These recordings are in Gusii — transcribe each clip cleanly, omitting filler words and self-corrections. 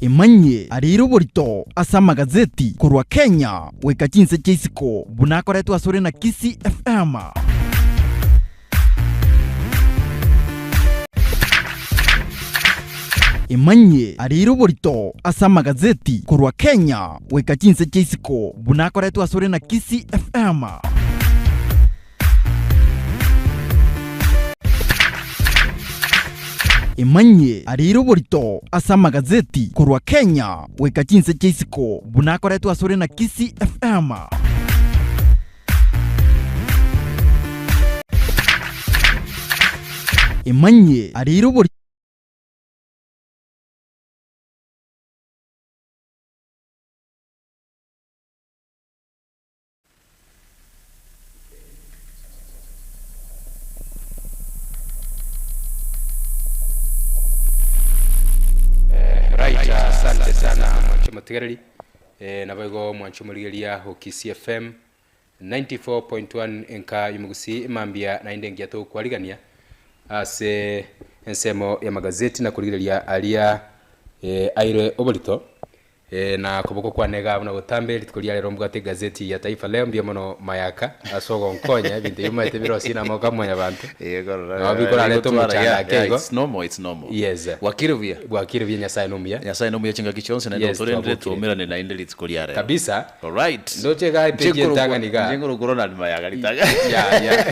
Emanyie areire oborito ase amagazeti korwa Kenya goika chinse chia isiko buna akoretwe asore na Kisii FM. Emanyie areire oborito ase amagazeti korwa Kenya goika chinse chia isiko buna akoretwe asore na Kisii FM. Emanyie areire oborito ase amagazeti korwa Kenya goika chinse chia isiko buna akoretwe asore na Kisii FM. Emanyie areire oborito. Right, asante sana mwanche motigereri eh, naboigo mwanche omorigeria o Kisii FM 94.1 enka y'omogusii emambia naende engiya togokwarigania ase ensemo y'amagazeti na korigereria aria eh, aire oborito Ee, na koboko kwane iga buna botambe, rituko ria rero mbwate egazeti ya Taifa Leo, mbuya mono Mayaka ase ogonkonya ebinto ebio omanyete birosie na amaboko a mwanyabanto. Eh, korora, Nabo bikorarete gotwara, omochando yeah, ake yeah, igo. it's normal, it's normal. Yes. Bwakire buya. Bwakire buya Nyasaye nomuya. Nyasaye nomuya chingaki chionsi naende Yes, otorendire twabokire. twaumerane naende rituko ria rero. Kabisa. Alright. Ndoche iga epeji entang'ani iga. Inche nkorokwa Ronald Mayaka ritang'ani. Yeah, yeah.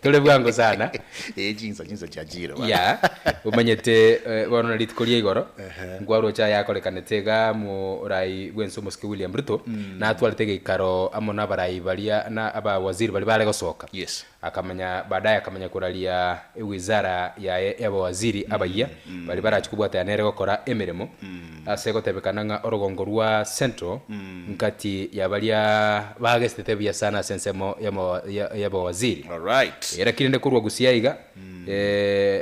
Tore bwango sana. Eh, chinsa chinsa chiachire bana. Yeah, omanyete eh, bono na rituko ria igoro nkwaroche aya akorekanete iga morai bwense omosike William Ruto natwarete egeikaro amo na abarai baria na abawaziri baria bare gosoka Yes. akamanya baadaye akamanya koraria ewizara yaye y'abawaziri abayia baria barachi kobwatana nere gokora emeremo ase gotebekana ng'a orogongo rwa Central nkati ya baria bagesete buya sana ase ensemo y'amo- ya- y'abawaziri Alright. Lakini rende korwa Gusii aiga,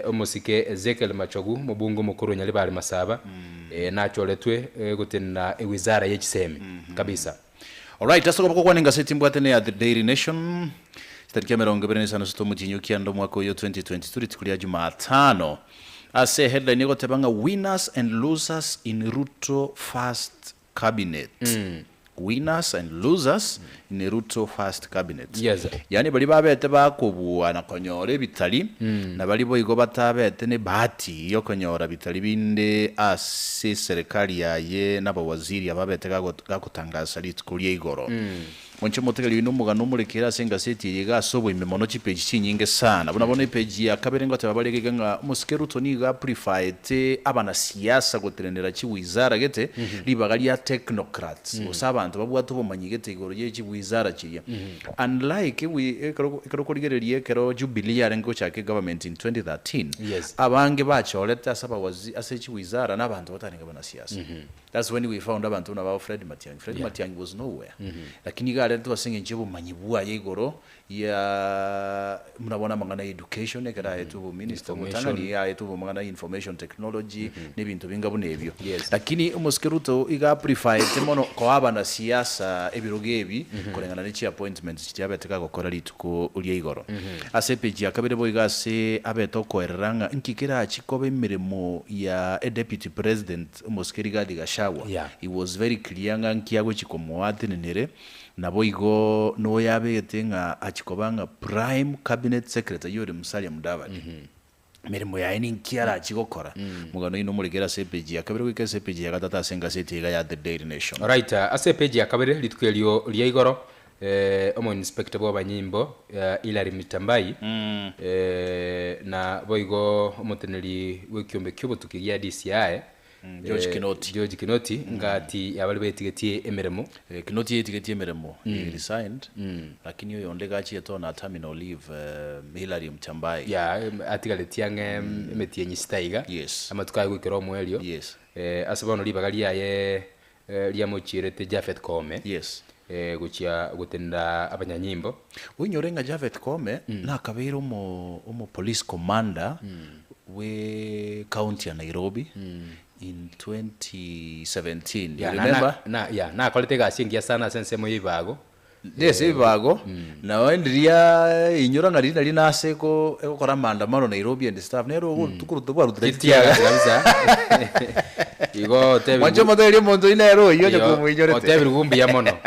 omosike Ezekiel Machogu, omobunge omokoro o Nyaribari Masaba, nachoretwe gotenena ewizara ye chisemi kabisa. Alright, ase okoboko kwane engaseti mbwate neya The Daily Nation, chitariki 25 ase omotienyi o kianda omwaka oyo 2022 rituko ria Jumatano. Ase eheadline egoteba ng'a Winners and Losers in Ruto First Cabinet. Winners and losers in Ruto first cabinet. Yes. Yaani baria babete bakobua na konyora ebitari, na baria boigo batabete ne bahati yokonyora bitari binde ase eserekari yaye na abawaziri ababete gakotangasa rituko ria igoro. Monche motegereri oino omogano omorekere ase engaseti eye iga ase oboime mono chipeji chinyinge sana. Buna bono epeji ya kabere ngoteba bare iga ng'a omosike Ruto nigo apreferete abanasiasa gotenenera chiwizara gete ribaga ria technocrats gose abanto babwate obomanyi gete igoro ye chiwizara chiria. Unlike ewi ekero ekero okorigereria ekero Jubilee yarenge gochaka egovernment in 2013, Yes. abange bachorete ase abawazi ase chiwizara na abanto batarenge abanasiasa. That's when we found abanto buna ba Fred Matiang'i. Fred Yeah. Matiang'i was nowhere. Lakini iga aretwe ase eng'encho y'obomanyi bwaye igoro ya buna bono amang'ana ya education ekero aetwe obominister Information. omotang'ani iga aetwe amang'ana ya information technology na ebinto binga buna ebio. Yes. Lakini omosike Ruto iga apreferete mono koa abanasiasa ebirogo ebi koreng'ana ne chiappointments chiria abete gagokora rituko ria igoro. Ase epeji ya kabere boigo ase abete okoerera ng'a nki kerachi koba emeremo ya edeputy president Omosike Rigathi Gachagua, Yeah. he was very clear ng'a nki agochi komoa atenenere, naboigo noyabegete ng'a achi koba ng'a prime cabinet secretary oyore Musalia Mudavadi. Emeremo yaye ninki arachi gokora? Omogano oino omorekere ase epage ya kabere goika ase epage ya gatato ase engaseti iga ya The Daily Nation. Alright, ase epage ya kabere rituko erio ria igoro, omoinspector bw'abanyimbo Hillary Mutyambai, na boigo omoteneneri bw'ekiombe ki'obotuki gia DCI, George Kinoti. George Kinoti, ngati ya baria betigetie emeremo. Kinoti yetigetie emeremo, he resigned, lakini oyonde iga achiete on a terminal leave, Hillary Mutyambai. Yeah, atigaretie ang'e emetienyi sita iga, Yes. amatuko aye goikera omoerio. Yes. Ase bono ribaga riaye riamochierete Japhet Koome, Yes. gochia gotenena abanyanyimbo. Oinyore ng'a Japhet Koome nakabeire omo omo police commander bwe county ya Nairobi in 2017 you Yeah, na- remember? na- na- yeah, nakorete egasi engiya sana ase ensemo ya ebibago. Nese ebibago, nao ndiria inyora ng'a riria nario nase eko egokora maandamano Nairobi and stuff, nere obotuko tobwarutire Chitiaga kabisa. Igo otebirwe Mwanche omoteberie omonto oyio nere oyio onye Iyo, komoinyorete. otebirwe mbuya mono.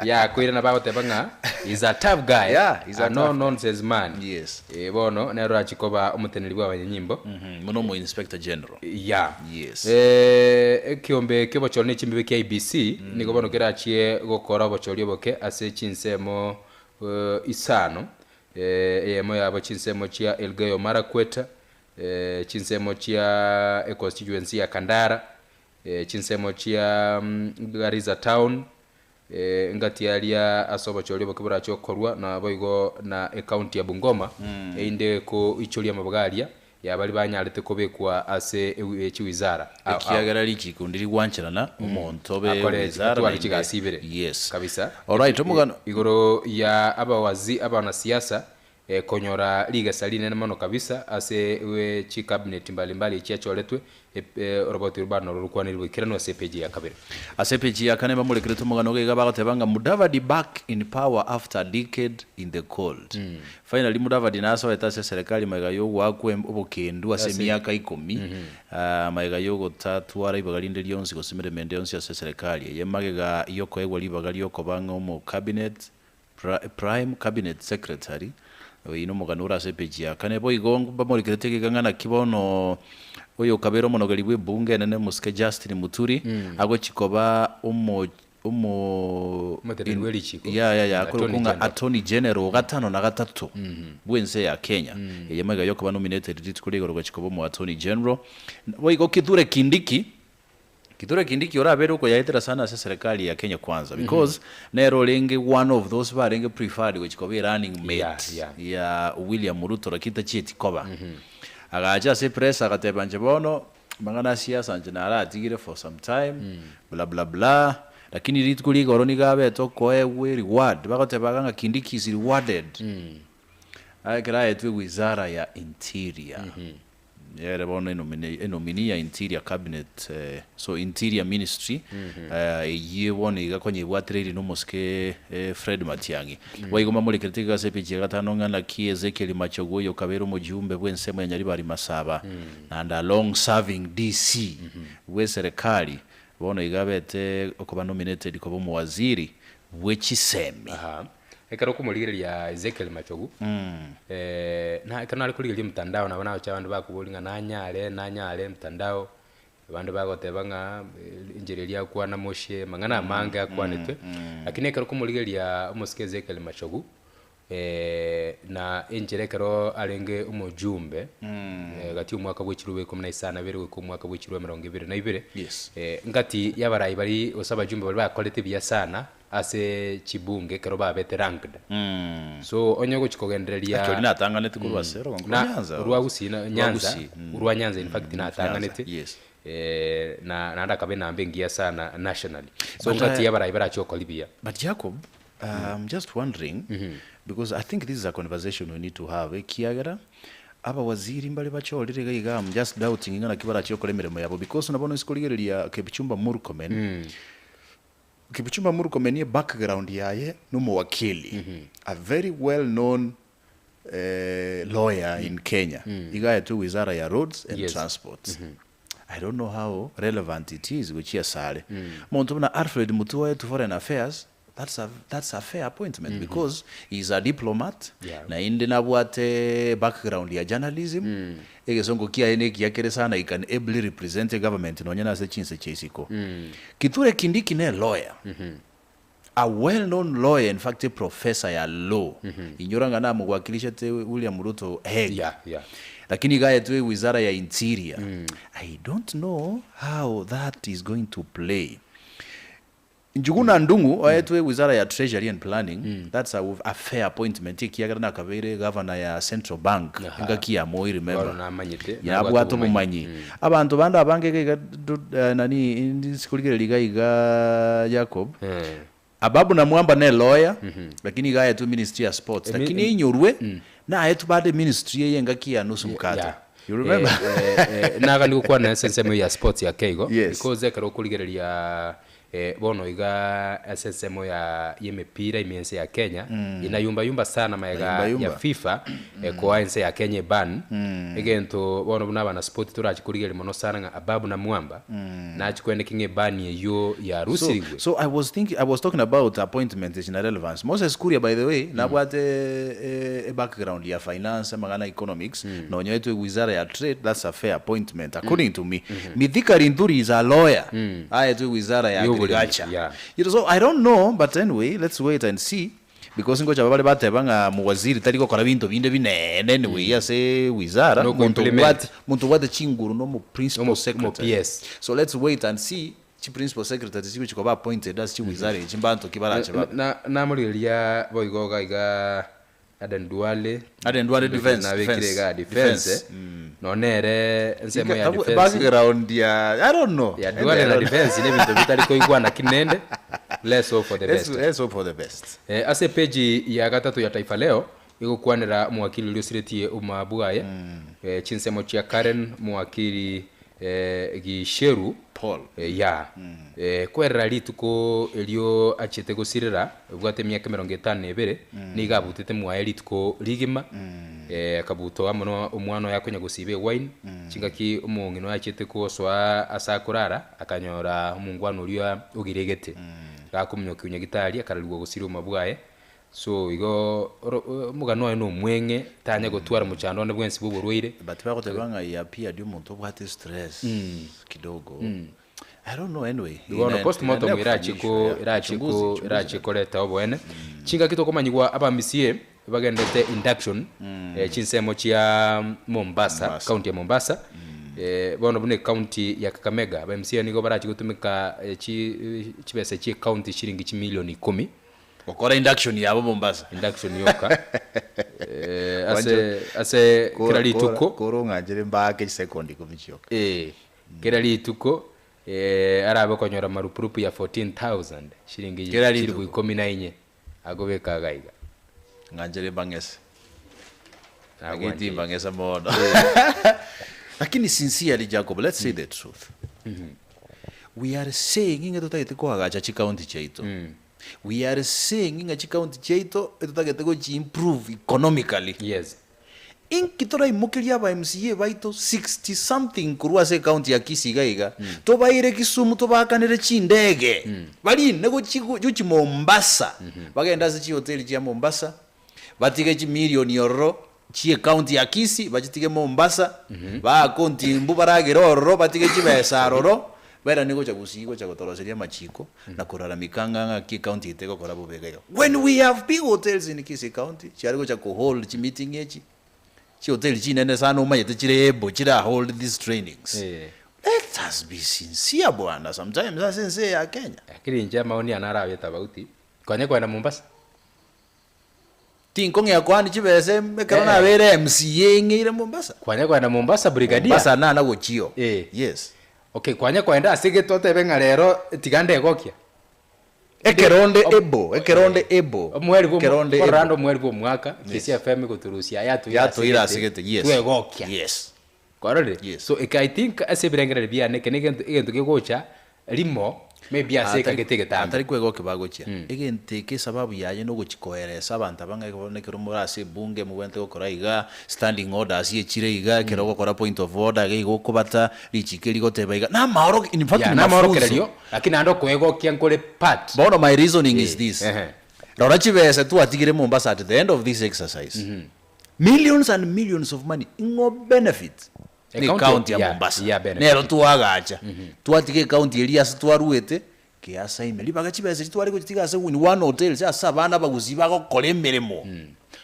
Yakoirana bagoteba ng'a he's a tough guy. Yeah, he's a a no tough guy. nonsense man. Yes. Eh, bono nere orachie koba omoteneneri bwa abanyanyimbo. Mhm, Buna omo inspector general. Ya. Yes. Eh, ekiombe kiobochori ne chimbibe kia IEBC nigo bono kerachie gokora obochori oboke ase chinsemo eh, isano. Eh, eyemo yabo chinsemo chia Elgeyo Marakwet, eh, chinsemo chia econstituency ya Kandara, eh, chinsemo chia mm, Garissa Town, eh, ngati aria ase obochori oboke borache gokorwa naboigo na ecounty ya Bungoma, erinde koichoria amaboga aria ya baria banyarete kobekwa ase ewi- chiwizara ao ao. Ekiagera richiko ndiri gwancherana omonto obe Akore wizara atware naende chigasi ibere yes kabisa. Alright, omogano Igoro ya abawazi abanasiasa eh, konyora rigesa rinene mono kabisa ase eh, chicabinet mbalimbali echiachoretwe ep- eh, oroboti rwa noro rokwanire boikeranu ase epeji ya kabere. Ase epeji ya kane bamorekerete omogano iga iga bagoteba ng'a Mudavadi back in power after a decade in the cold. Finally Mudavadi nasoete ase eserekari magega yogoakwa obokendu ase emiaka ikomi, magega yogotatwara ibaga rinde rionsi gose emeremo ende yonsi ase eserekari eye magega yokoegwa ribaga riokoba ng'a omo cabinet Prime Cabinet Secretary, oyio nomogano ore ase epeji ya kane. Boigo mbamorekerete egeka ng'a naki bono oyo okabeire omonogeri bw'ebunge enene Mosike Justin Muturi agochia koba omo omo Omoteneneri bwe richiko, ya ya ya Attorney akorokwa ng'a General. Attorney General o gatano na gatato bw'ense ya Kenya. Eye magega yokoba nominated rituko ria igoro gochia koba omo Attorney General. Boigo Kithure Kindiki Kithure Kindiki orabere okoyaetera sana ase serikali ya Kenya Kwanza because nere orenge one of those barenge preferred gochia koba erunning mate Yeah, yeah. ya William Ruto lakini tachieti koba. Agacha ase press agateba inche bono amang'ana a siasa inche naratigire for some time bla bla bla lakini rituko ria igoro nigo abete okoegwa ereward bagotebaga ng'a Kindiki is rewarded ekero aetwe wizara ya interior. Ere bono enomine enominee ya Interior Cabinet so Interior Ministry eyio bono iga konya ebwatireiri na omosike Fred Matiang'i. Boigo mamorekerete iga ase epeji ya gatano ng'a naki Ezekiel Machogu oyo okabeire omojumbe bw'ensemo ya Nyaribari Masaba naende a long serving DC bw'eserekari bono iga abete okoba nominated koba omowaziri bwe chisemi. Aha. Ekero okomorigereria Ezekiel Machogu, na ekero nare korigereria omotandao nabo nagochia abanto bakoboria ng'a nanyare nanyare mtandao, abande bagoteba ng'a enchera eria akwana moshe, amang'ana amange akwanetwe, lakini ekero okomorigereria omosike Ezekiel Machogu, na enchera ekero arenge omojumbe, gati omwaka bwa chirube ikomi na isano na ibere goika omwaka bwa chirube emerongo ebere na ibere, Yes. ngati ya abarai baria gose abajumbe baria bakorete buya sana. ase chibunge ekero babete ranked. So onye ogochia kogendereria Actually natang'aneti korwa ase orogongo rwa na Nyanza. orwa Gusii na Rwa Nyanza, Gusii, mm. orwa Nyanza in fact natang'anete. Nyanza, yes. Eh, na naende akaba enamba engiya sana nationally. So But, ngati uh, y'abarai barachie gokora buya. But Jacob, I'm just wondering because I think this is a conversation we need to have ekiagera abawaziri mbare bachorire iga iga I'm just doubting ng'a naki barachie gokora emeremo yabo because nabo nonsi korigereria Kipchumba Murkomen Kipchumba Murkomen ebackground yaye nomowakili, a very well known lawyer in Kenya, iga aetwe wizara ya roads and Yes. transport. I don't know how relevant it is gochia asare. Omonto buna Alfred Mutua oetwe foreign affairs, that's a, that's a fair appointment because he is a diplomat, Yeah. naende nabwate background ya journalism, egesongo kiaye nekiya kere sana, he can ably represent egovernment nonye nase chinse chia isiko. Kithure Kindiki ne lawyer, a well known lawyer, in fact a professor ya law, inyora ng'a namogwakilishete William Ruto Hague. Yeah, yeah. Lakini iga aetwe wizara ya interior. I don't know how that is going to play. Njuguna Ndung'u oetwe wizara ya Treasury and Planning, that's a, a fair appointment ekiagera nakabeire governor ya Central Bank engaki ya Moi remember. Bono namanyete, Yabwate obomanyi. Abanto bande abange iga iga do- eh, nani nsikorigereria iga iga Jacob. Ababu Namwamba ne lawyer lakini iga aetwe ministry ya sports lakini einyorwe naetwe bade ministry eye engaki ya nusu mkate. Yeah. You remember? Eh, eh, eh, naga nigokwana ase ensemo ya sports ya keigo Yes. because ekero okorigereria. Bono iga ase ensemo ya y'emepira ime ense ya Kenya inayumba yumba sana magega Nayumba ya yumba. FIFA ekoa ense ya Kenya eban egento bono buna abanaspoti torachi korigereria mono sana ng'a Ababu na Mwamba nachi koendeki ng'a eban eyio So, yarusirigwe. so I was thinking, I was talking about appointment echina relevance. Moses Kuria by the way, nabwate eh, e background ya finance amang'ana economics, nonyoetwe wizara ya trade, that's a fair appointment according to me. Mithika Linturi is a lawyer, aetwe wizara ya Y'oboremi, agriculture. yeah. You know, so I don't know, but anyway, let's wait and see because ngocha bare bateba ng'a muwaziri tari gokora binto binde binene anyway ase wizara No monto ku-implement. obwate monto obwate chinguru nomo principal Nomo- nomo secretary PS. so let's wait and see chi principal secretary chigochi koba appointed ase chiwizara echi mbanto ki barache babe. Na namorigereria boigo iga iga Aden Duale Aden Duale defense, nabekire defense, iga defense defense. nonye ere ensemo ya Ika- defense background ya I don't know ya Duale na defense nebinto bitari koigwana ki nende let's hope for the let's, best let's hope for the best Eh, ase epeji ya gatato ya Taifa Leo egokwanera omowakili oria osiretie omoabu aye eh, chinsemo chia Karen mowakili eh, Gisheru Paul. Eh, ya eh, kwerera rituko erio achiete gosirera obwate emiaka emerongo etano na ebere nigo abutete mwaye rituko rigima eh, akabutoa mono omwana oye akonya gosiba ewine chingaki omong'ina oye achiete kosoa ase akorara akanyora omongwana oria ogiregete gakominyokia nyagitari akararigwa gosira oboma bwaye So igo oro omogano oye nomweng'e, tanya gotwara mochando onde bwensi bw'oborwaire. But bagoteba ng'a he appeared omonto obwate stress kidogo. I don't know anyway. Igo bono Ina- postmortem inaendelea erache ko kufanyishwa, yeah. erache ko Uchunguzi, uchunguzi. erache koreta oboene. Chingaki tokomanyigwa abamisie bagendete induction eh, chinsemo chia Mombasa, Mombasa. county ya Mombasa. Eh, bono buna ecounty ya Kakamega, aba MCA nigo barache gotumeka eh, chi chibesa chie county shilingi chimilioni ikomi. Gokora induction yabo Mombasa. Induction yoka. Eh, ase ase kera rituko. Kora ong'anchere mbake chisekondi ikomi chioka. Eh, kera rituko eh, arabe okonyora marupurupu ya 14000 shilingi Kera chilifu rituko. ikomi na inye agobeka iga iga. Ng'anchere mbang'ese. Nagwancheire. Lakini timbang'esa mono. Lakini sincerely Jacob, let's say the truth. We are saying ng'a totagete koagacha chicounty chiaito. We are saying ng'a chicounty chiaito etotagete gochi improve economically. Yes. Inki toraimokerie aba MCA baito 60 something korwa ase ecounty ya Kisii iga iga, tobaire Kisumu tobakanere chindege, barine gochi gochi Mombasa, bagende ase chihoteli chia Mombasa, batige chimilioni ororo chie county ya Kisii bachitige Mombasa, baake ontimbu baragere ororo batige chibesa aroro, bairane gocha Gusii gocha gotoroseria amachiko na koraramika ng'a ng'aki ecounty eye tegokora bobe iga iga. When we have big hotels in Kisii county chiare gocha ko hold chimeeting echi, chihoteli chinene sana omanyete chire able chira hold these trainings. Eh. Let us be sincere bwana sometimes ase ense eye ya Kenya. Lakini inche amaoni ane arabe tofauti, konya kogenda Mombasa. Tinkong'ea koani chibesa ekero Eh. nabeire MCA ng'eire Mombasa. Kwanya kogenda Mombasa brigadier. Mombasa nana gochio. Eh. Yes. Okay, kwanya kogenda ase gete otebe ng'a rero tiga ndegokia. Ekero onde able, ekero onde able. Omweri bwo Ekero onde korora able. ande omweri bwa omwaka, Kisii FM egoturusia yatoira Yatoira ase gete, yes. Twegokia. Yes. Kwarorire? Yes. So eke I think ase ebirengererio biane eke negento egento kegocha rimo maybe ase ekagete egetambe. Atari kwegokia bagochia. Egento eke esababu yaye nogochia koeresa abanto aba ng'a bono ekero more ase ebunge mobwenerete gokora iga, standing orders echire iga, ekero ogokora point of order iga igo okobata, richiko eri rigoteba iga, namaoro in fact Yeah, ni mafunzo. namaorokererio, lakini naende okoegokia nkore part. Bono my reasoning is this, Ehe. rora chibesa twatigire Mombasa at the end of this exercise, Millions and millions of money ing'o benefit ne Ecounty county ya yeah, Mombasa yeah, benefit. nero twagacha twatiga ecounty eria ase twaruete keasaime ribaga chibesa echi tware gochitiga ase in one hotel ase abana abagusii bagokora emeremo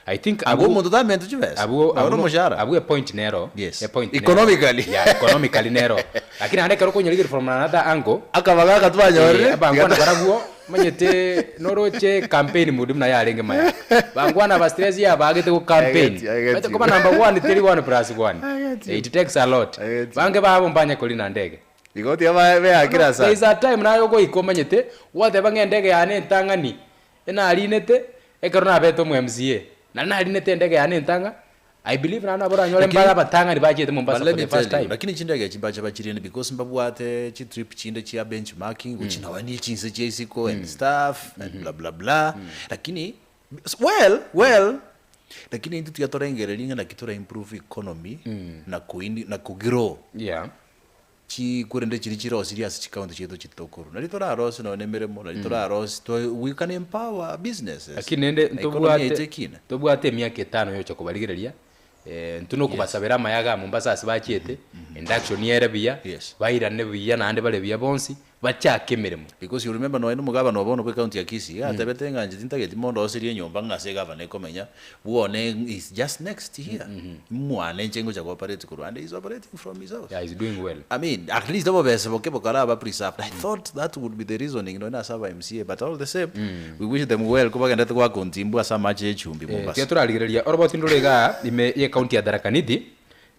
I think abwo abwo omonto tamentu chibesa abwo nabo abwo nomoshahara abwo epoint nero Yes. epoint nero. Economically. yeah, economically nero lakini naende ekero okonyorigeria from another angle Akabaga aka twanyorire Eh, abangwana barabwo manyete noroche campaign mood buna yarenge maya bangwana ba stress yabagete go campaign I get you, I get Maete you. koba number one teri one plus one I get you. it takes a lot I get you. bange babo mbanya korina ndege Igo tiga beakire There is asa a time naye ogoika omanyete gwateba ng'a endege yane entang'ani enarinete ekero nabete omo MCA nari narinete endege yane entang'a. I believe naende nabo oranyore Lakini- mbare abatang'ani bachiete Mombasa But for let me the first tell you, time. lakini chindege echi mbache bachirende because mbabwate chitrip chinde chia benchmarking which nonye ne chinse chia isiko and stuff and bla bla bla lakini well well lakini intwe tiga torengererie ng'a naki tora improve economy na koini na kogrow Yeah. Chikorende chiria chirosirie ase chicounty chiaito chitokorwa. Nari torarosie nonya nemeremo, nari torarosie to we can empower businesses. Lakini rende Na economy yaito ntobwate ekine. ntobwate emiaka etano yocha kobarigereria, intwe nokobasabera amaya igaa Mombasa ase bachiete, induction ere buya, Yes. bairane buya naende bare buya bonsi, bachake emeremo. Because you remember nonya na omogabana obo bono bwe county ya Kisii, iga atebete ng'a inche tintageti mondoserie enyomba ng'a ase egavana ekomenya, bwone is just next here, mwane inche ngocha go operate korwa ande, he's operating from his house. Yeah, he's doing well. I mean, at least obobese boke bokaraba preserved. I thought that would be the reasoning nonya ase aba MCA, but all the same, we wish them well kobagenderete goaka ontimbu ase amache ya echumbi Eh, Mombasa. tiga torarigereria oroboti ndore igaa ime ye county ya Tharaka Nithi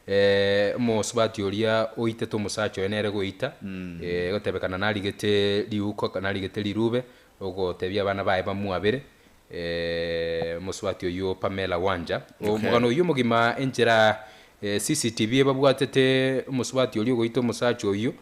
eh, omosubati oria oitete omosacha oye nere goita eh, gotebekana narigete riuko narigete rirube ogotebia abana baye bamwabere Omosubati oyio Pamela Wanja. Omogano oyio omogima enchera CCTV ebabwatete omosubati oria ogoita omosacha oyio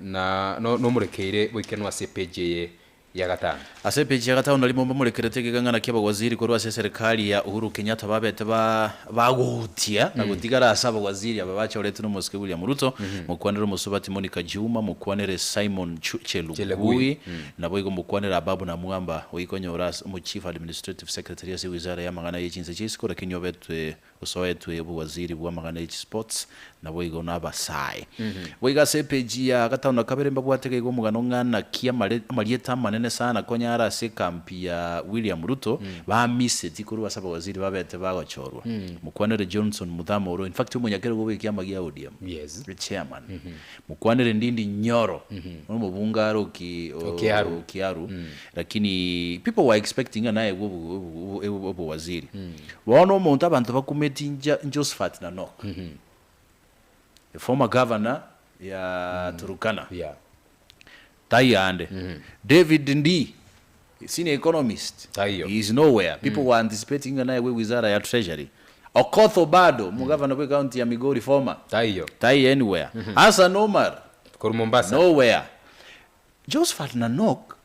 na nomorekeire boikeranu ase epage eye ya gatano. Ase epage ya gatano narimo mbamorekerete ekegang'ana ki'abawaziri korwa ase eserekari ya Uhuru Kenyatta babete ba bagotia na gotigara ase abawaziri aba bachoretwe nomosike William Ruto, mokwanere omosubati Monica Juma, mokwanere Simon Chu Chelugui, Chelugui. Naboigo mokwanere Ababu Namwamba, oyikonyora ase omo Chief Administrative Secretary ase ewizara y'amang'ana ye chinse chia isiko, lakini obetwe osoetwe obowaziri bw'amang'ana ye chisports, naboigo nabasae. Boigo ase epeji ya gatano na kabere mbabwate iga igo omogano ng'a naki amare amarieta amanene sana konya are ase ekampi ya William Ruto bamiseti korwa ase abawaziri babete bagochorwa. Mokwanere Johnson Muthama oro in fact omonyakerogo bw'ekiama gia ODM, Yes. chairman. Mokwanere Ndindi Nyoro, omobunge are oki Okiaru. Okiaru, lakini people were expecting ng'a naye bwe obo- obo- obowaziri. Bono omonto abanto bakumeti nja Josephat Nanok, the former governor ya Turkana, Yeah. taiyo ande. David Ndii, senior economist, Taiyo. he is nowhere. People were anticipating ng'a naye bwe wizara ya treasury. Okoth Obado, omogavana bwe county ya Migori former, Taiyo. taiyo anywhere. Hassan Omar, Korwa Mombasa. nowhere. Josephat Nanok,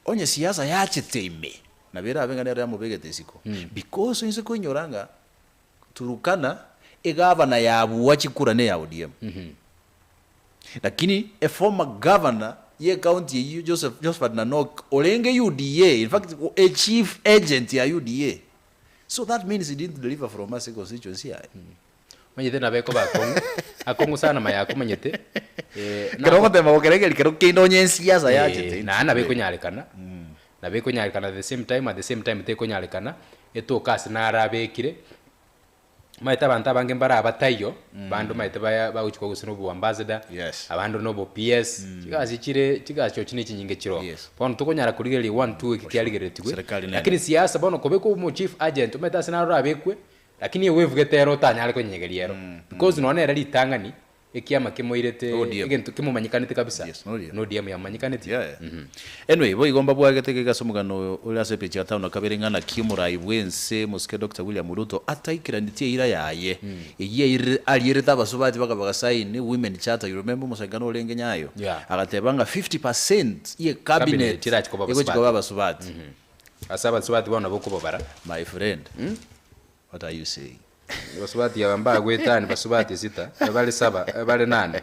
onye siasa yachete ime, nabo erabe ng'a nero yamobegete isiko. Because inse koinyora ng'a Turukana, egavana yabua chikura neya ODM. Lakini a former governor ye county eyio Joseph Josphat Nanok orenge UDA, in fact a chief agent ya UDA. So that means he didn't deliver from ase constituency yaye. Omanyete nabo ekoba akong'u, akong'u sana maya akomanyete eh, Ekero ogotema gokeregeria kero kende onye ensiasa yachete. Eh, naende nabo ekonyarekana, nabo ekonyarekana at the same time, at the same time tekonyarekana, etoke ase narabekire. Omanyete abanto abange mbare abataiyo, bande omanyete baya bagochia gose na oboambassador, Yes. abande na obo PS, chigasi chire chigasi chio chine chinyinge chiroo. Yes. Bono tokonyara korigereria one two eki kiarigereretigwe, Serikali nene. lakini siasa bono kobekwa omo chief agent omanyete ase naro orabekwe, lakini ewevugete ere otanyare konyenyegeria ero, because nonye nere ritang'ani, Ekiama kemoirete ODM. egento kemomanyekanete kabisa. Yes, n'ODM. N'ODM yamanyekaneti. Yeah, yeah. Anyway, boigo mbabwagete gaiga ase omogano oyo ore ase epeji ya gatano na kabere ng'a naki omorai bw'ense Mosike Doctor William Ruto ataikeranetie eira yaye eyio airire arierete abasubati bakaba bagasign women charter you remember omosankano orenge Nyayo Yeah. agateba ng'a 50% ye Cabinet cabinet chirachi koba egochi abasubati. koba abasubati. Ase abasubati bono nabo okobabara. My friend, what are you saying? Basubati aba mbagwetani basubati sita, bare saba, bare nane.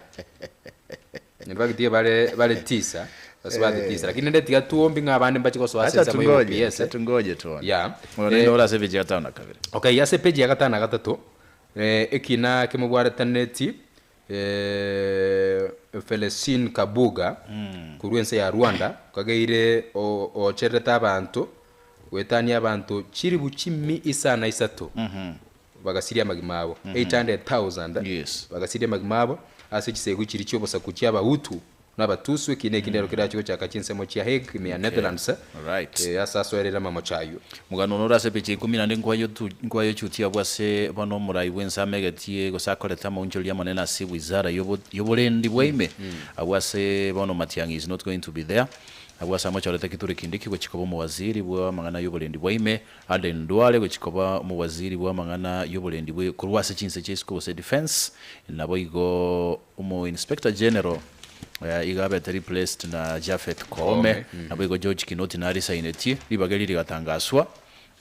In fact bare bare tisa, basubati tisa. Lakini rende tiga tuombi ng'a abande mbache gosoa ase Acha ensemo ya tungoje, OPS. acha tungoje tuone. Yeah. Bono Eh, ore ase epeji ya gatano na kabere. Okay, ase epeji ya gatano na gatato, eh, ekina kemobwaretaneti eh, Felecin Kabuga korwa ense ya Rwanda kageire o- ochererete abanto Goetania abanto chilifu chimi isana isato bagasiria amagima abo, 800,000 Yes. bagasiria amagima abo ase chisegi chiria chi'obosaku chi'Abahutu na Abatusu, eki nekinde ero kerachie gochaka chinsemo chia Hague ime ya Netherlands, Alright. eh, ase asoereire amamocho ayio. Omogano one ore ase epicha ikomi naende nkwaye ochutia abwo ase bono omorai bw'ense amegetie gose akorete amaunchoria amanene ase wizara y'obo- y'oborendi bwa ime abwo ase bono Matiang'i is not going to be there. Abwo ase amochorete Kithure Kindiki gochia koba omowaziri bw'amang'ana y'oborendi bwa ime, Aden Duale gochia koba omowaziri bw'amang'ana y'oborendi bwe korwa ase chinse chia isiko gose defence, naboigo omo inspector general iga abete replaced na Japheth Koome, naboigo George Kinoti narisainetie, ribaga eri rigatangaswa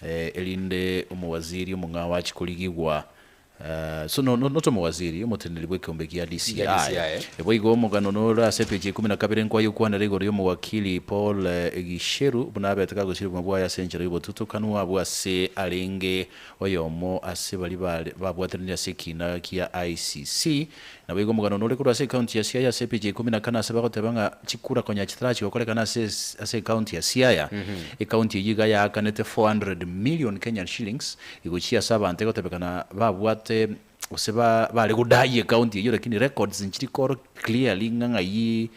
erinde omowaziri omong'ao achie korigigwa So no, no, not omowaziri, omoteneneri bw'ekeombe gia DCI. Gia DCI. Boigo omogano nore ase epeji ya ikomi na kabere nkwaye okwanera igoro y'omowakili Paul Gicheru buna abete kagosiria obogima bwaye ase enchera y'obotutukanu abwo ase arenge oyomo ase baria bare babwateranire ase ekina gia ICC. Naboigo omogano nore korwa ase ecounty ya Siaya ase epeji ya ikomi na kane ase bagoteba ng'a chikura konya chitarachi gokorekana ase ase ecounty ya Siaya. Ecounty eyio iga yaakanete 400 million Kenyan shillings Igochia ase abanto egotebekana babwate gose bare godai ecounty eyio lakini records nchiri koro clearly ng'a ng'ai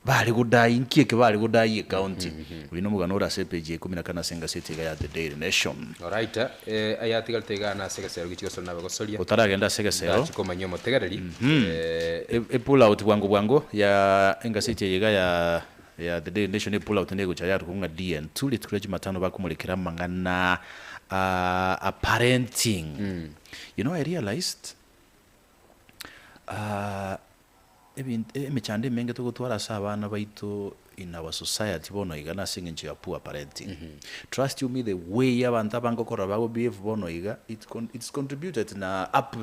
bare godai nki eke bare godai ecounty. Oyio nomogano ore ase epage ya ikomi na kane ase engaseti iga ya The Daily Nation. Alright, eh, ayatigarete igaa nase egesero gichia gosora nabe gosoria. Otaragenda ase egesero. Ndachi komanyia omotegereri. Eh, E pull out bwango bwango ya engaseti eye iga ya ya The Daily Nation e pull out negocha yarokwa ng'a DN2 rituko ria Jumatano bakomorekera amang'ana a parenting. You know I realized ebinto emechando emenge togotwara ase abana baito in our society bono iga nase eng'encho ya poor parenting. Trust you me the way abanto abange okorora bago behave bono iga it it's contributed na up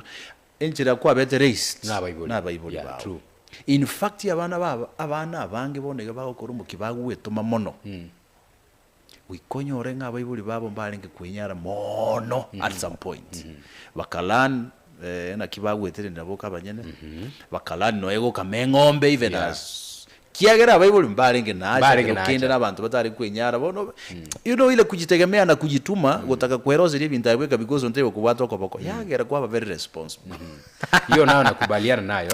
Enchera kwabete raised Nabaibori. nabaibori Yeah, bao. true. In fact abana baba abana abange bono iga bagokora omokia bagwetoma mono. Goika onyore ng'a abaibori babo mbarenge kwenyara mono at some point. Baka learn naki bagweterania nabo abanyene, baka learn nonya gokama eng'ombe even Yeah. as Kiagera abaibori mbarenge nacha Mbarenge ekero kende nacha. na abanto batare kwenyara bono you know ile kujitegemea na kujituma gotaka kweroseria ebinto aye bweka because onto egokobwata okoboko yagera kwaba very responsible. Hiyo nayo nakubaliana nayo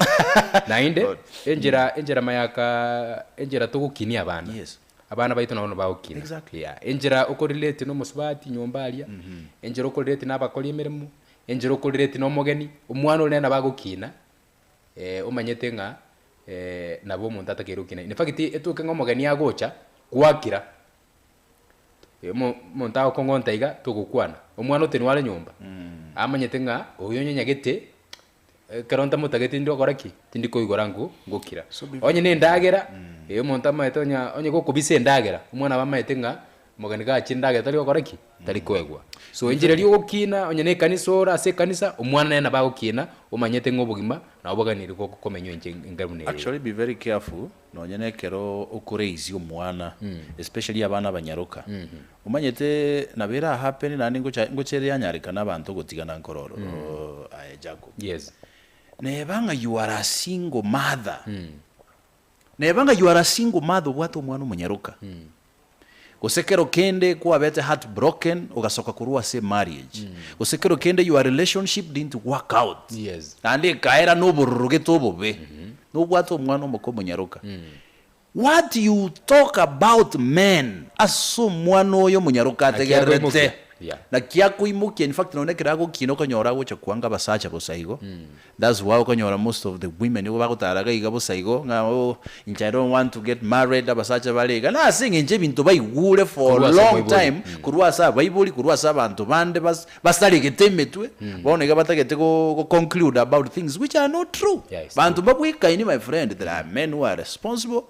naende enchera enchera mayaka enchera togokinia abana Yes. abana baito nabo bagokina Exactly. yeah enchera okorelate na omosubati nyomba aria enchera okorelate na abakori emeremo enchera okorelate na omogeni omwana oria nere nabo agokina omanyete ng'a nabo omonto atakeire gokina. In fact, etoke ng'a omogeni agocha, gwakira, omonto agokong'onta iga, togokwana. Omwana otenwa are nyomba, amanyete ng'a oyo onye nyagete, ekero ntamotageti tindi gokora ki? Tindi koigora ng'o ngokira. Onye na endagera, omonto amaete onya onye gokobisa endagera, omwana nabo amaete ng'a Omogeni gachire endagera tari gokora ki? Tari koegwa. So enchera eria ogokina, onye na ekanisa ore ase ekanisa, omwana nere nabo agokina, omanyete ng'a obogima nabo boganire komenywa inche enka buna eye. Actually be very careful nonye na ekero oko raise omwana especially abana abanyaroka omanyete nabo era happen naende ngocha ngocha ere yanyarekana abanto ogotigana nkoro ororo aye Jacob. Yes. Neba ng'a you are a single mother Neba ng'a you are a single mother obwate omwana omonyaroka, gose kero kende kwabete heart broken ogasoka korwa ase emarriage, gose kero kende your relationship didn't work out, Yes. naende ekaera nobororo gete obobe, nobwate omwana omoke omonyaroka. What you talk about men ase omwana oyo omonyaroka Naki akoimokia. ategererete, Yeah. naki akoimokia, in fact nonya ekero agokina okonyora agocha kwanga abasacha bosa igo, That's why okonyora most of the women nigo bagotara iga iga bosa igo ng'a oh inche I don't want to get married abasacha bare iga na ase eng'encho ebinto baigure for Korwa a ase long omoibori. time korwa ase abaibori korwa ase abanto bande bas basaregete emetwe bono iga batagete go go conclude about things which are not true. Yeah, it's Banto mbabwekaini my friend there are men who are responsible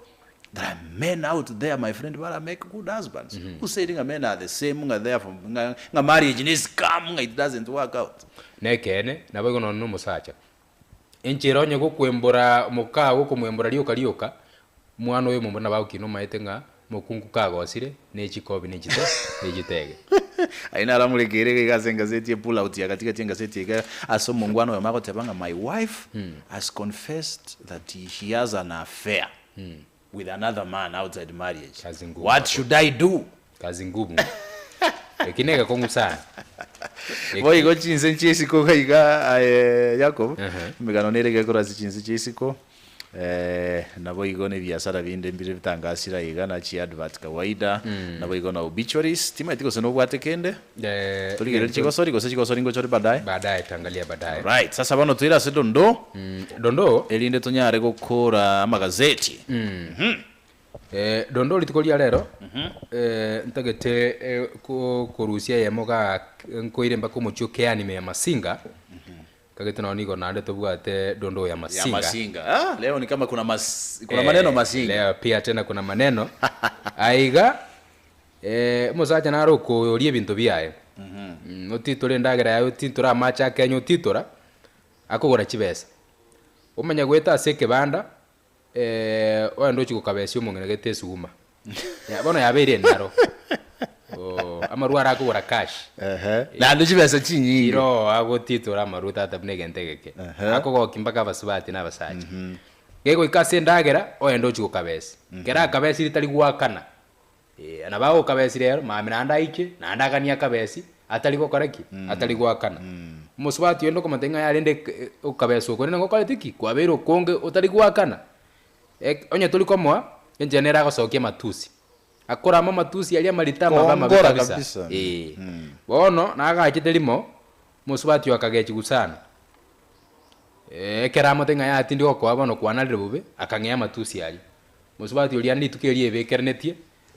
there are men out there my friend bara make good husbands who said ng'a men are the same ng'a therefore ng'a ng'a marriage ne scam ng'a it doesn't work out. Nekeene, naboigo nonya nomosacha. Enchera onye gokwembora mokao gokomwembora rioka rioka, mwana oyo omomura nabo agokina omaete ng'a mokungu kagosire ne chikobi ne chite ne chitege. Aye naramorekeire iga iga ase engaseti e pull out ya gatigati engaseti iga ase omongwana oyomo agoteba ng'a my wife has confessed that she has an affair with another man outside marriage Kazi ngumu what hapo. should I do? Kazi ngumu. Eki negekong'u sana. Eki- Boigo chinse chia isiko iga iga aye Jacob, Ehe. emegano nere egekora ase chinse chia isiko, naboigo na ebiasara binde mbire bitangasire aiga na chiadvert kawaida, naboigo na obituaries, timanyeti gose nobwate kende, Eh, torigererie chigosori gose chigosori ngochore baadaye. Baadaye tangalia baadaye. Right, sasa bono toire ase dondoo. Dondoo Erinde tonyare gokora amagazeti. Eh, Dondo rituko ria rero eh, ntagete eh, ko- korusia eyemo ga nkoire mpaka omochie o Keanime ya Masinga kagete nonye nigo naende tobwate Dondo ya Ya Masinga. Masinga. Ah, leo ni kama kuna mas, kuna Eh, maneno Masinga. Leo pia tena kuna maneno aiga eh, omosacha nare okoria ebinto biaye Mm, otitore endagera yaye otitore amache akenye otitora akogora chibesa omanye goeta ase ekebanda eh, ogende ochie gokabesia omong'ina gete esuguma Ya, bono yabeire enaro Oh, amarwa ara akogora cash Ehe. Naende chibesa chinyinge. iro agotitora amarwa tata buna egento egeke Ehe. akogokia mpaka abasubati na abasacha gegoika ase endagera ogende ochie gokabesi kera akabesiri tari goakana Eh, nabo agokabesi rero mambia naende aike naende aganie akabesi atari gokora ki atari goakana omosubati oyio ndokomotebia ng'a yarende ek- okabesa oko rende ngokoreti ki kwabeire okonge otari goakana Ek onye tori komoa enchera nere agosokia amatusi akorama amatusi aria amarito amabe amabe Kongora kabisa kabisa. eh. Bono nagachete rimo omosubati oyo akagechigwa sana ekero amotebia ng'a yaya tindi gokoa bono kwanarire bobe akang'ea amatusi aria. Mosubati oria rituko erio ebekerenetie,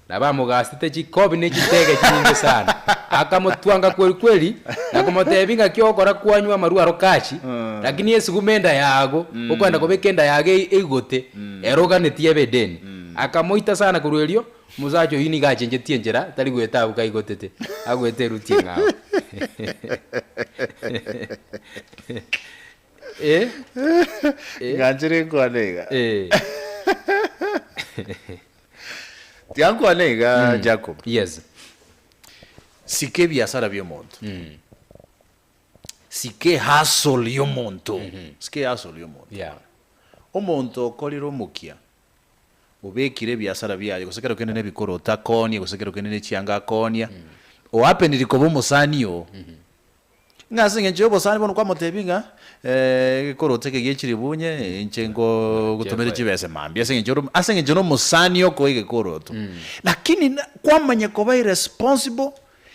na bamogasete chikobi ne chitege chinyinge sana. Akamotwanga kweri kweri, na komotebia ng'aki ogokora kwanywa amarwa aro kachi, lakini esugume enda yago, okwenda kobeka enda yago eigote, ere oganetie ebe edeni. Akamoita sana korwa erio, omosacha oyio nigo achenchetie enchera, tari goeta abwo kaigotete, agoeta eruti eng'ao. Eh? Eh. Ng'anchere nkwane iga. Eh. Tiga nkwane iga Jacob. Yes. Sika ebiasara bia omonto. Sika ehustle ya omonto. Sika ehustle ya omonto. Yeah. Omonto okorire omokia, obekire ebiasara biaye gose kero kende na ebikoroto akoonie gose kero kende na echianga akoonia, oapeniri koba omosani oo. Ng'a ase engencho y'obosani bono kwamotebia ng'a egekoroto eke gie chiribunye inche ngogotomere chibesa mambia ase engencho ore ase engencho nomosani okoa egekoroto. Lakini na kwamanya koba irresponsible,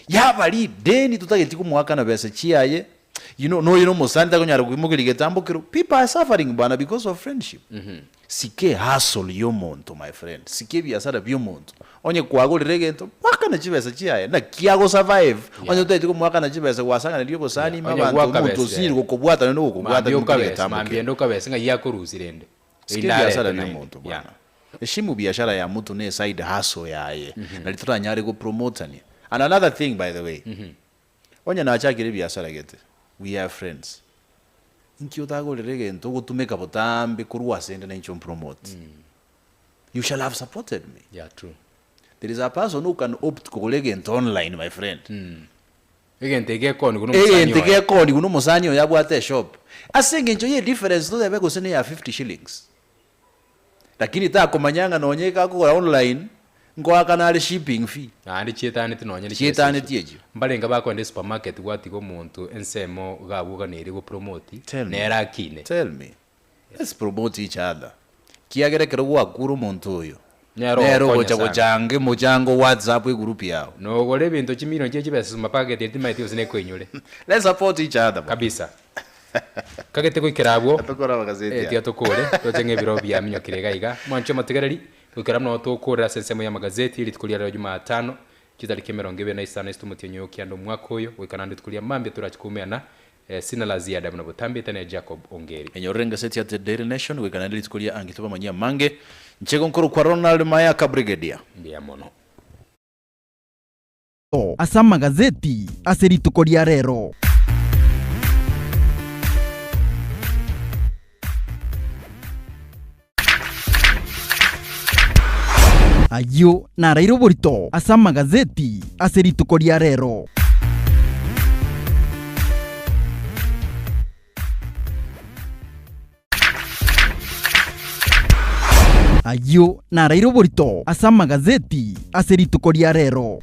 yaba rideni totageti komoakana besa chiaye, you know noyo nomosani takonyara koimokeria getambo kero, people are suffering bana because of friendship. Sika ehustle y'omonto my friend, sika ebiasara bi'omonto, onye kwagorire egento mwakane chibesa chiaye naki ago survive, onye otagete komoakana chibesa gwasanganeria obosani ime Onye abanto omonto gwakabesire. osinyire gokobwata naende ogokobwata Mambia kimokeri okabesi, getambo mambia kere. ende okabesi ng'ai akorusia rende. Sika Erinde ebiasara arete naende. bi'omonto Yeah. bwana. Heshimu biashara ya mtu ne eside hustle yaye, nari toranyare gopromotania. And another thing by the way, Onye nachakire ebiasara gete, we are friends, inki otagorera egento ogotumeka botambe korwa asende na inche ompromote? You shall have supported me. Yeah, true. There is a person who can opt kogora egento online my friend. Egento eke gekoonigwa na omosani Egento oye. gekoonigwa na omosani oye abwate eshop. Ase engencho ye difference totebe gose ne ya 50 shillings. Lakini takomanya ng'a nonye iga akogora online, nkoakana are shipping fee. Naende chietaneti nonye ne chibesa Chietaneti echio. echio. Mbarenge bakoenda esupermarket gwatiga omonto ensemo iga abwo oganeire gopromoti, Tell me. nere akine. Tell me. Let's promote each other. Kiagera ekero gwakure omonto oyo, Nere nere ogokonya ogocha sana. gochanga emochango WhatsApp egroup yao. Nogora ebinto chimilion chie chibesa supermarket eria timaeti gose nekoinyore. Let's support each other bwana. Kabisa. Kagete goikera abwo, Tokore amagazeti eh, aya. tiga tokore, toche ng'a ebiro biaminyokire iga iga. Mwanche omotegereri, goikera buna tokorera ase ensemo y'amagazeti, rituko ria rero Jumatano, chitariki emerongo ebere na isano ase omotienyi oyo okianda omwaka oyo, goika naende rituko ria mambia torache koumerana, eh, sina la ziada buna botambete ne Jacob Ongeri. Enyorere engaseti ya The Daily Nation goika naende rituko ria ange tobamanyie amange. Inche igo nkorokwa Ronald Mayaka Brigadier. Mbuya mono. Ase amagazeti ase rituko ria rero. Ayio naraire oborito ase amagazeti ase rituko ria rero. Ayio naraire oborito ase amagazeti ase rituko ria rero.